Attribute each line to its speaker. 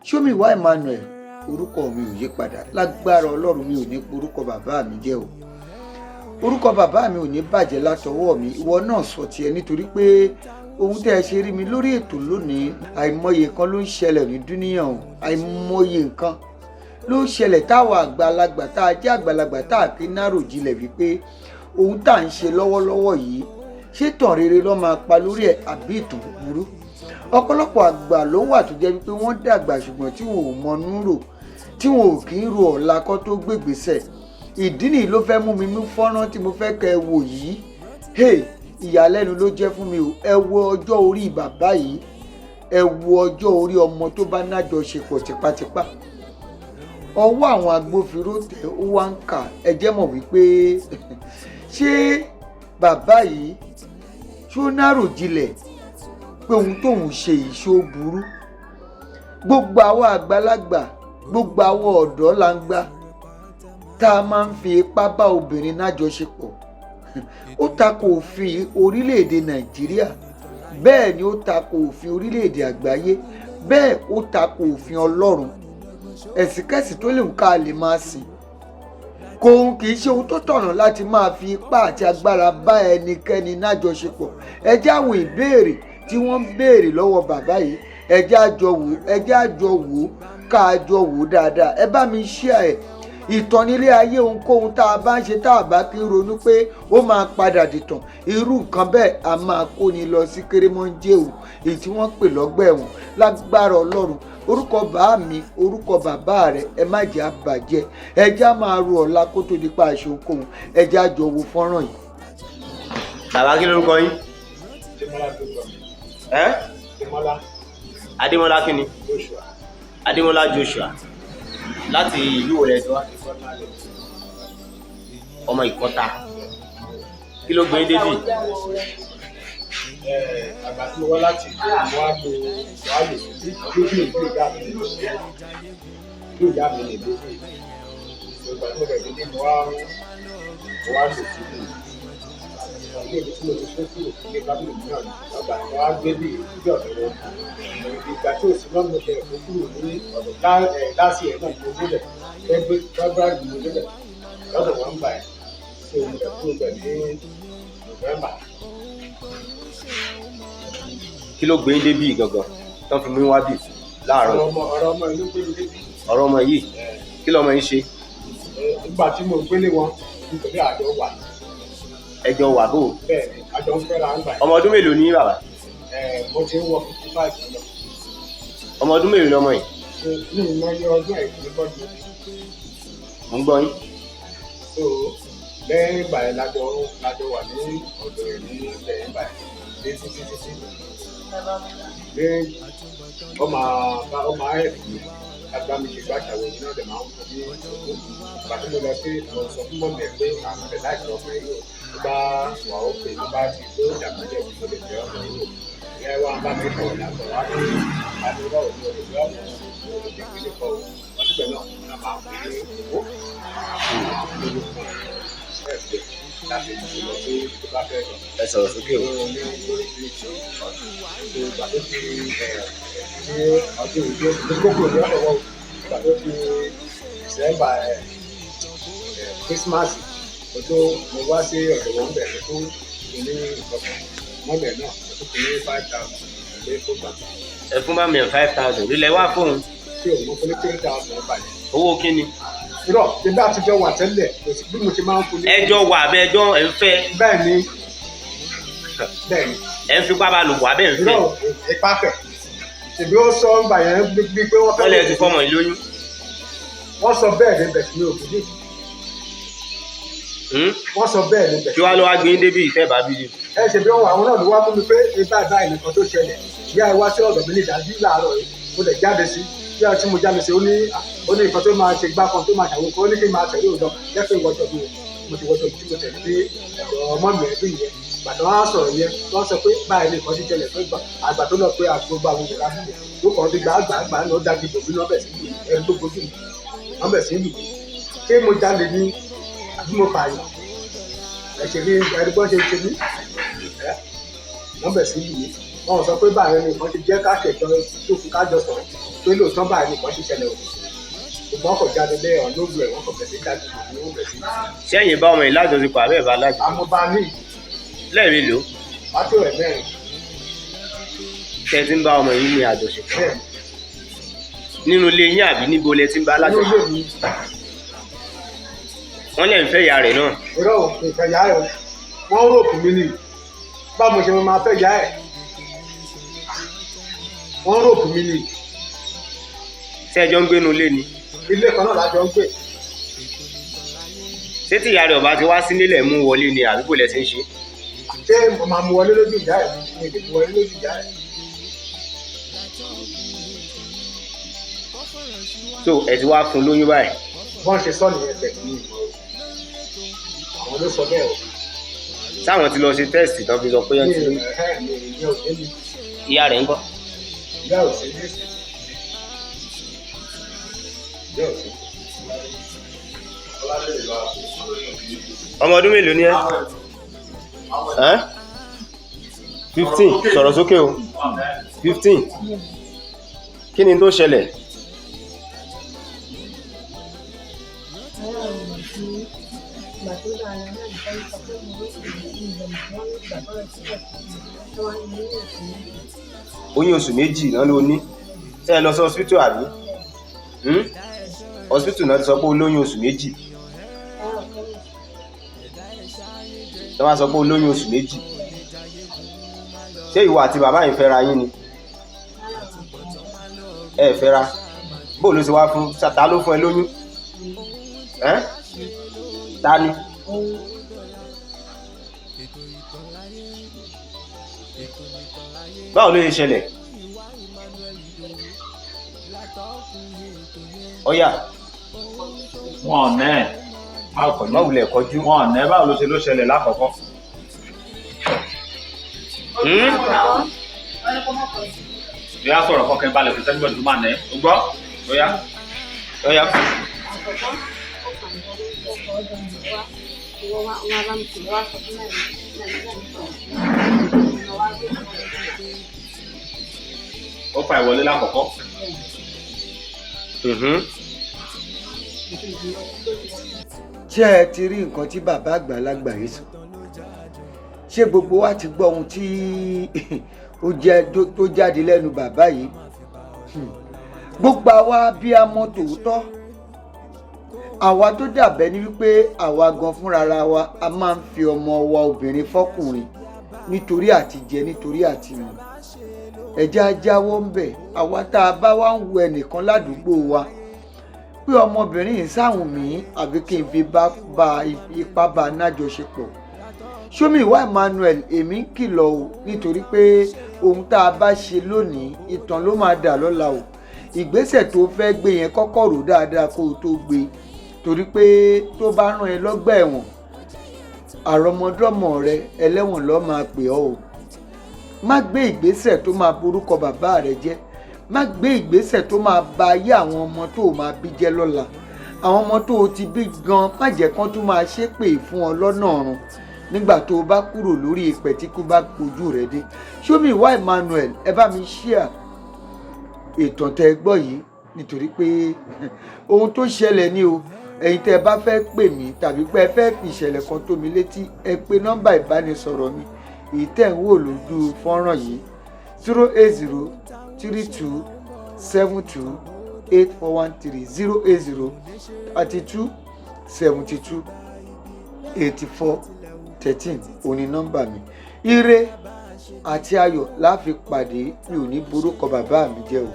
Speaker 1: Ṣómìwá Emmanuel, orúkọ mi ò yí padà. Lágbára Ọlọ́run, mi ò ní porúkọ bàbá mi jẹ́ o. Orúkọ bàbá mi ò ní bàjẹ́ látọwọ́ mi. Ìwọ náà sọ tiẹ̀, nítorí pé ohun tẹ́ ẹ ṣe rí mi lórí ètò lónìí, àìmọye nǹkan ló ń ṣẹlẹ̀ ní dúníyàn o. Àìmọye nǹkan ló ń ṣẹlẹ̀ táwa àgbàlagbà tá a jẹ́ àgbàlagbà tá a kì í nárò jinlẹ̀ wípé ohun tá à ń ṣe lọ́wọ́lọ́wọ́ yìí, ṣé tàn rere ló máa pa lórí ẹ̀ àbí ìtàn búburú? Ọ̀pọ̀lọpọ̀ àgbà ló wà tó jẹ́ wípé wọ́n dàgbà, ṣùgbọ́n tí wọn ò mọnú rò, tí wọn ò kì í ro ọ̀la kọ́ tó gbégbèsè. Ìdí nìyí ló fẹ́ mú mi mú fọ́nrán tí mo fẹ́ kẹ́ ẹ wò yìí. Hey, ìyàlẹ́nu ló jẹ́ fún mi o. Ẹ wo ọjọ́ orí bàbá yìí, ẹ wo ọjọ́ orí ọmọ tó bá nájọṣepọ̀ tipátipá. Ọwọ́ àwọn agbófinró tẹ̀, ó wá ń kà. Ẹ jẹ́ mọ̀ wípé ṣé bàbá yìí ṣó nárò jinlẹ̀ pé ohun tóun ṣe yìí, ṣó burú? Gbogbo àwọn àgbàlagbà, gbogbo àwọn ọ̀dọ́ là ń gbá tá a máa ń fi ipá bá obìnrin nájọṣepọ̀, ó tako òfin orílẹ̀-èdè Nàìjíríà, bẹ́ẹ̀ ni ó tako òfin orílẹ̀-èdè àgbáyé, bẹ́ẹ̀ ó tako òfin Ọlọ́run. Ẹ̀sìnkẹ́sì tó lè ń ká lè máa sìn kò ń kì í ṣe ohun tó tọ̀nà láti máa fi ipá àti agbára bá ẹnikẹ́ni nájọṣepọ̀. Ẹ jẹ́ àwọn ìbéèrè tí wọ́n ń béèrè lọ́wọ́ bàbá yìí, ẹ jẹ́ àjọ wò, ẹ jẹ́ àjọ wò, ká a jọ wò dáadáa. Ẹ bá mi share ẹ̀. Ìtàn nílé ayé. Ohunkóhun tá a bá ń ṣe, tá a bá kí ń ronú pé ó máa padà dìtàn, irú nǹkan bẹ́ẹ̀ a máa kóni lọ sí kérémọ́njéwò, èyí tí wọ́n pè lọ́gbà ẹ̀wọ̀n. Lágbára Ọlọ́run, orúkọ bàá mi, orúkọ bàbá rẹ, ẹ má jẹ́ àbàjẹ́. Ẹ jẹ́ á máa ro ọ̀la kó tó di pa àṣẹ ohunkóhun. Ẹ jẹ́ á jọ wo fọ́nrán yìí.
Speaker 2: Bàbá, kí lórúkọ yín?
Speaker 3: Adémọ́lá ló gbọ́ mi.
Speaker 2: Ẹ́?
Speaker 3: Adémọ́lá.
Speaker 2: Adémọ́lá kí ni?
Speaker 3: Joshua.
Speaker 2: Adémọ́lá Joshua, láti ìlú wo lẹ ti wá?
Speaker 3: Ìkọ́tà lè.
Speaker 2: Ọmọ Ìkọ́ta. Kí ló gbé yín débì?
Speaker 3: Àgbà tí mo wá láti ìlú, mo wá lo wá lò sí lójú ìlú ìyá mi lè ìlú ìyá mi lè lójú ìgbà tí mo bẹ̀rẹ̀ dédé, mo wá lò sí ìlú ilé ibi tí mo ti fún kúrò ní family mi náà lọ́gbà. Mo wá gbé bí ibi ọ̀dọ̀ wọn. Ìgbà tí òsì náà, mo bẹ̀rẹ̀ fún kúrò ní ọ̀dọ̀ láti ẹ̀ náà, mo débẹ̀ February, mo débẹ̀ lọ́dọ̀ wọn gbà ẹ̀ so mo bẹ̀ kúrò bẹ̀ ní November.
Speaker 2: Kí ló gbé yín débì gangan tó fi mú wá bì láàárọ̀?
Speaker 3: Ọ̀rọ̀ ọmọ ìlú gbé mi débi.
Speaker 2: Ọ̀rọ̀ ọmọ yìí, kí lọmọ yín ṣe?
Speaker 3: Nígbà tí mo gbélé wọn, nítorí àjọ wà.
Speaker 2: Ẹjọ́ wà bò?
Speaker 3: Bẹ́ẹ̀ ni, àjọ ń fẹ́ra ń gbà yẹn.
Speaker 2: Ọmọ ọdún mélòó ní bàbá?
Speaker 3: Mo ti ń wọ 55 lọ.
Speaker 2: Ọmọ ọdún mélòó lọmọ yìí?
Speaker 3: So ní ìmọ̀ iye ọdún ẹ̀ ní bọ́ọ̀dù.
Speaker 2: Mo ń gbọ́ yín.
Speaker 3: So lẹ́yìn ìgbà yẹn, lájọ wà ní ọ̀dọ̀ ẹ̀ ní lẹ́yìn ìgbà yẹn dé títí títí ní ó máa bá ó máa help mi láti bá mi ṣe gbàṣàwò yìí náà, dẹ̀ máa ń fún ní owó. Ìgbà tí mo lọ sí, mo sọ fún mummy ẹ̀ pé àwọn ọ̀dẹ̀ láìpẹ́ ọmọ yìí o, tó bá wà ókè, tó bá ti tó dàgbà díẹ̀, mo lè fẹ́ ọmọ yìí o. Ìyá wa bá mi sọ̀rọ̀ yàtọ̀ wá ní àdúrà òní olùgbé ọmọ olùgbé ìpínlẹ̀ kan o. Wọ́n síbẹ̀ náà wọ́n máa ń fún ní owó lórí fún ẹ̀ láti lọ sí tó bá fẹ́ lọ.
Speaker 2: Ẹ sọ̀rọ̀ sókè o.
Speaker 3: Ní oríṣiríṣi ọ̀nà. Ìgbà tó ti ní ọdún ìjọ tó kókò ní ọ̀dọ̀ wọn, ìgbà tó ti December Christmas, mo tó mo wá sí ọ̀dọ̀ wọn bẹ̀, mo tó fún ní ìkọ̀kan mọ́lẹ̀ náà, mo tó fún ní 5,000 pé kó gbà.
Speaker 2: Ẹ fún bá mi 5,000 lílẹ̀ wá fóun?
Speaker 3: Tí o mo fún ní 3,000 balẹ̀.
Speaker 2: Owó kí ni?
Speaker 3: Irọ́, ṣe bá àtijọ́ wà tẹ́lẹ̀, kò sí bí mo ṣe máa ń fún ní.
Speaker 2: Ẹjọ́ wà abẹ́ ẹjọ́ ẹ̀ ń fẹ́?
Speaker 3: Bẹ́ẹ̀ ni, bẹ́ẹ̀ ni.
Speaker 2: Ẹ̀ ń fipá bá lò pọ̀ abẹ́ ń fẹ́?
Speaker 3: Irọ́, ipá fẹ̀, ṣèbí ó sọ ń gbà yẹn bí pé wọ́n fẹ́.
Speaker 2: Wọ́n lè ti fọmọ yìí lóyún.
Speaker 3: Wọ́n sọ bẹ́ẹ̀ ní bẹ̀sí mi ò bí. Wọ́n sọ bẹ́ẹ̀ ní bẹ̀sí.
Speaker 2: Kí wàá lọ wá gbé yín débi ìfẹ́ bá bí?
Speaker 3: Ẹ ṣe bí wọn, àwọn náà ló wá fún mi pé ibà báyìí nìkan tó ṣẹlẹ̀. Ìyá ẹ wá sí ọ̀dọ̀ mi ní ìdájí láàárọ̀ yìí, mo lè jáde sí bí a tí mo jáde sí, ó ní nǹkan tó máa ṣe gbá kan tó máa ṣàwọn kan, ó ní kí n máa tẹ̀lé òun lọ, jẹ́ pé ìwọ́jọ́ bí mo ti wọ́jọ́ tí mo tẹ̀lé dé ọ̀dọ̀ ọmọ mi ẹbí yẹn. Gbàtà wọn á sọ̀rọ̀ yẹn, wọ́n sọ pé báyìí nìkan ti ṣẹlẹ̀ pé àgbà tó lọ pé àgbogbo àwọn ìjọba fún mi ló kàn ti gbà gbà gbà ló dájú bòmí lọ́bẹ̀ sí ẹni tó gbójú mi wọ́n bẹ̀ sí lù mí. Ṣé mo jalè ní àbí mo pààyàn? Ẹ ṣe bí ẹni bọ́n ṣe ṣe mí ẹ, wọ́n bẹ̀ sí lù mí. Wọn ò sọ pé báyìí ni nǹkan ti jẹ́ ká ṣèjọ tó fi kájọ sọ̀rọ̀ pé lóòótọ́ báyìí ni nǹkan ṣe ṣẹlẹ̀ o. Ṣùgbọ́n kò jáde lé ọ̀n lójú ẹ̀, wọ́n kò bẹ̀rẹ̀ sí jáde ní wọ́n bẹ̀rẹ̀ sí.
Speaker 2: Sẹ́yìn bá ọmọ yìí lájọṣepọ̀ àbẹ́ ẹ̀ bá lájọṣepọ̀?
Speaker 3: Amúbáni.
Speaker 2: Lẹ́ẹ̀mélòó?
Speaker 3: Pátó ẹ̀ mẹ́rin.
Speaker 2: Tẹ́ ti ń bá ọmọ yìí ní àjọṣepọ̀?
Speaker 3: Bẹ́ẹ̀.
Speaker 2: Nínú ilé yín àbí níbo lẹ ti ń bá
Speaker 3: Nínú
Speaker 2: lájọṣepọ̀?
Speaker 3: ilé mi.
Speaker 2: Wọ́n lẹ̀ ń fẹ́ ìyá rẹ̀ náà.
Speaker 3: Irọ́ o, mi fẹ́ yá ẹ̀ o. Wọ́n ròpù mi ni. Báwo mo ṣe máa fẹ́ yá ẹ̀? Wọ́n ròpù mi ni.
Speaker 2: Ṣé ẹ jọ ń gbénu ilé ni?
Speaker 3: Ilé kan náà la jọ ń gbé.
Speaker 2: Ṣé tí ìyá rẹ̀ ò bá ti wá sí nílẹ̀ mú wọlé ni àbí bò lẹ ṣe ń ṣe?
Speaker 3: Ṣé mo máa mú wọlé lójú ìyá ẹ̀? Mi ò lè mú wọlé lójú ìyá ẹ̀.
Speaker 2: So ẹ ti wá fún lóyún báyìí.
Speaker 3: Bọ́n ṣe sọ nìyẹn tẹ̀ ní ìmọ̀ o. Àwọn ló sọ bẹ́ẹ̀ o.
Speaker 2: Sáwọn ti lọ ṣe tẹ́ẹ̀sì tán fi sọ pé
Speaker 3: Mi
Speaker 2: wọ́n ti lóyún.
Speaker 3: ò ní òye mi.
Speaker 2: Ìyá rẹ̀ ń kọ́.
Speaker 3: Ìyá ò sí ní ìsìn. Ìyá ò sí.
Speaker 2: Ọmọ ọdún mélòó ni ẹ́? Ẹ́ 15. Sọ̀rọ̀ sókè o. 15. Kí ni tó ṣẹlẹ̀? Oyún oṣù méjì náà ló ní. Ṣé ẹ lọ sí hospital àbí? Hospital náà ti sọ pé o lóyún oṣù méjì. Ṣé wọ́n á sọ pé o lóyún oṣù méjì? Ṣé ìwọ àti bàbá yìí fẹ́ra yín ni? Ẹ fẹ́ra. Bó ló ṣe wá fún? Ta ló fún ẹ lóyún? Ẹ́ ta ni? Báwo ló ṣe ṣẹlẹ̀? Ọ̀yà.
Speaker 4: Wọn ò nẹ́ ẹ̀.
Speaker 2: Má wulẹ̀ kọjú.
Speaker 4: Wọn ò nẹ́. Báwo ló ṣe ló ṣẹlẹ̀ lákọ̀ọ́kọ́? Bóyá sọ̀rọ̀ kọkàn balẹ̀ kò sẹ́ni bọ̀dù tó máa nẹ́. O gbọ́? Bóyá.
Speaker 2: Ọ̀yà.
Speaker 4: Ó fa ìwọlé lákọ̀ọ́kọ́.
Speaker 1: Ṣé ẹ ti rí nǹkan tí bàbá àgbàlagbà yìí sọ? Ṣé gbogbo wa ti gbọ́ ohun tí ó jẹ́ tó jáde lẹ́nu bàbá yìí? Gbogbo àwa bí a mọ tòótọ́, àwa tó dàbẹ́ ni wípé àwa gan fúnra wa a máa ń fi ọmọ wa obìnrin fọ́kùnrin nítorí àti jẹ, nítorí àti mu. Ẹ̀já jáwọ́ ń bẹ̀. Àwa tá a bá wá ń wo ẹnìkan ládùúgbò wa pé ọmọbìnrin yìí sáwùn mí àbí kí n fi bá ipá bá a nájọṣepọ̀. Ṣómìwá Emmanuel, èmi ń kìlọ̀ o, nítorí pé ohun tá a bá ṣe lónìí ìtàn ló máa dà lọ́la o. Ìgbésẹ̀ tó fẹ́ gbé yẹn kọ́kọ́ rò dáadáa kó o tó gbé, torí pé tó bá rán ẹ lọ́gbà ẹ̀wọ̀n, àrọmọdọ́mọ rẹ ẹlẹ́wọ̀n ló máa pè ọ́ o. Má gbé ìgbésẹ̀ tó máa borúkọ bàbá rẹ jẹ́. Má gbé ìgbésẹ̀ tó máa ba ayé àwọn ọmọ tó o máa bí jẹ́ lọ́la. Àwọn ọmọ tó o ti bí gan, má jẹ́ kán tún máa ṣépè fún ọ lọ́nà ọ̀run nígbà tó o bá kúrò lórí ìpẹ́ tí kú bá kojú rẹ dé. Ṣómìwá Emmanuel, ẹ bá mi ṣíà ìtàn tẹ́ gbọ́ yìí, nítorí pé ohun tó ṣẹlẹ̀ ni o. Ẹ̀yin tẹ́ bá fẹ́ pè mí tàbí pé ẹ fẹ́ fi ìṣẹ̀lẹ̀ kan tó mi létí, ẹ pè nọ́mbà ìbánisọ̀rọ̀ mi èyí tẹ́ ń wò lójú fọ́nrán yìí, 080 32 72 8413, 080 32 72 84 13 òní nọ́mbà mi. Ire àti ayọ̀ la fi pàdé. Mi ò ní borúkọ bàbá mi jẹ́ o.